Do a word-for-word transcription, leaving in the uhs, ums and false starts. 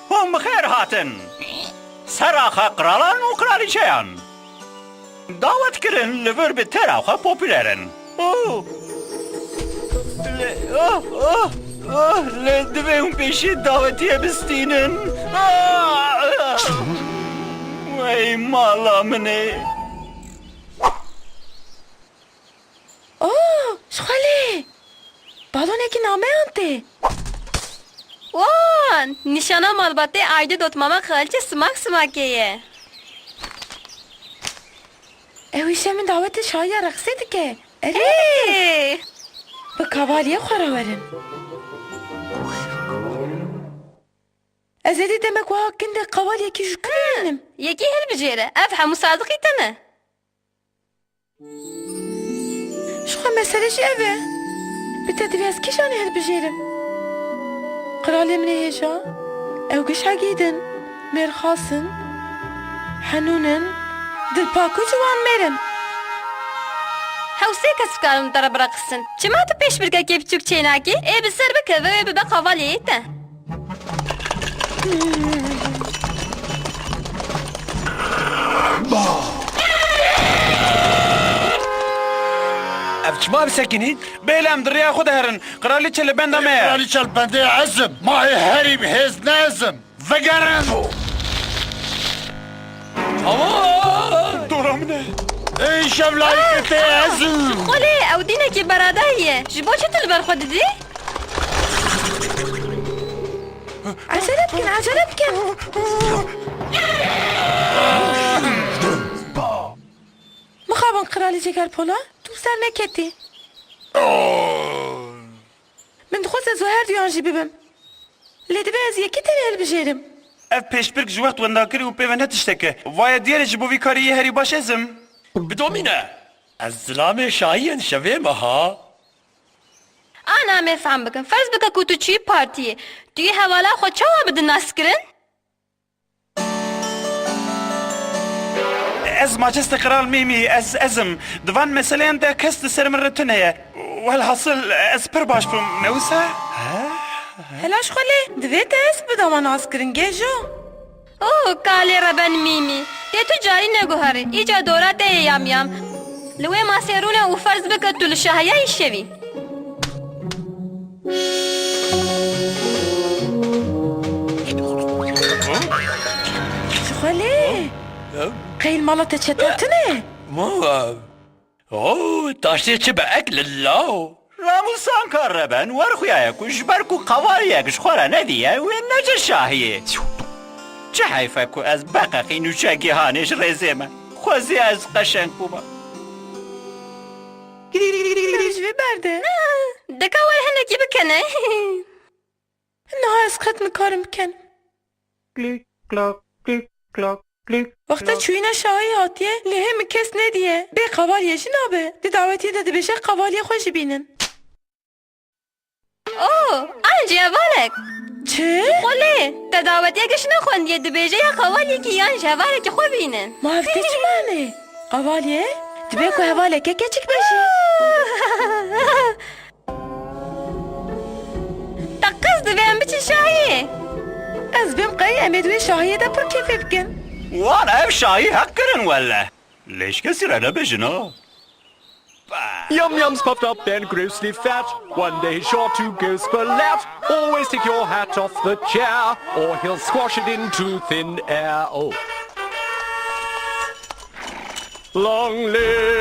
Hûn bi xêr hatin. Seraxa qiralan û qiralîçeyan. Dawet kirin li vir bi tera xwe popûler in. Oh! Lê, oh, oh, oh, lê divê hûn pêşî dawetiyê bistînin. Ah! Wey mala min ê. Oh, ji xwe lê. Balonekî nameyan tê. Wan, nîşana malbatê aîdê dotmama xalçê simak simakê ye. Ew îşev min dawetê şahiya reqsê dike. Erê! Hey! Bi kavaliyê xwe re werin. Ez êdî demek wiha kin de kavaliyekî ji ku bibînim? Yekî hilbijêre. Ev hemû sadiqî te ne. Ji xwe mesele jî ev e. Bi te divê ez kîjanê hilbijêrim? Qiralê min ê hêja, ew giş hegîd in, mêrxas in, henûn in, dilpak û ciwanmêr in. Hew sê kes dikarin te re bireqisin. Çima tu pêşbirkekê biçûk çênakî? Ê bi ser bikeve wê bibe qavaliyê te. Ev çima bisekinî? Bêle em di rêya xwe de herin. Qiralîçe li benda me ye. Qiralîçe li bendê ez im. Ma ê herî bi hêz ne ez im. Vegerin! Dora min e. Ê şevlayî tê ez im. Xwelê, ew dînekî beradayî ye. Ji bo çi tu li ber xwe didî? Acele bikin, acele bikin. Mixabin qiralî Cegerpola, tu ser neketî. Min dixwest ez û her duyan jî bibim. Lê divê ez yekî tenê hilbijêrim. Ev pêşbirk ji wext wenda kirî û pê ve ne tiştek e. Vaye diyere ji bo vî karî yê herî baş ez im. Bidomîne. Ez zilamê şahiyên şevê me ha. Ana em ê fehm bikin. Ferz bike ku tu çûyî partiyê. Tu yê hevala xwe çawa bidin naskirin? Ez maçestê Qral Mîmî, ez, ez im. Di van meseleyan de kes li ser min re tune ye. Welhasil, ez pir baş bûm, ne wisa? Hela ji xwe lê, divê te ez bidama naskirin, gejo. Oh, kalê reben Mîmî. Tê tu carî neguherî. Îca dora te yê yamyam. Li wê masê rûne û ferz bike tu li şahiya îşevî. Ji xwe lê. Qey li mala te çetin tune? Ma, oh, taştê çi be ek li law. Ramûsan kar reben, wer xuya ye ku ji ber ku qavaliyek ji xwe re nediye, wê nece şahiyê. Çi heyf e ku ez beqeqî nûçe gihanê ji rêzê me. Xwezî ez qeşeng bûma. Ji vê berde. Deka wer hinekî bikene. Niha ez qet nikarim bikim. Klik, klak, klik, klak, klik, Wexta klak. Çûyîna şahî hatiye, lê hê min kes nediye. Bê qavaliyê jî nabe. Di dawetiyê de dibêje qavaliyê xwe jî bînin. Oh, an ji hevalek. Çi? Xwelê, te dawetiyeke ji nexwendiye dibêje ya qavaliyekî yan ji hevalekî xwe bînin. Ma ev tê çi mane? Qavaliye? Dibe ku hevaleke keçik be jî. Te qez divê em biçin şahiyê? Ez bêm qey em ê di wê şahiyê de pir kêfê bikin. Wan ev şahî heq kirin welle. Lê ji kesî re nebêjin ha. Yum yums puffed up and grossly fat. One day he's sure to go splat. Always take your hat off the chair, or he'll squash it into thin air. Oh. Long live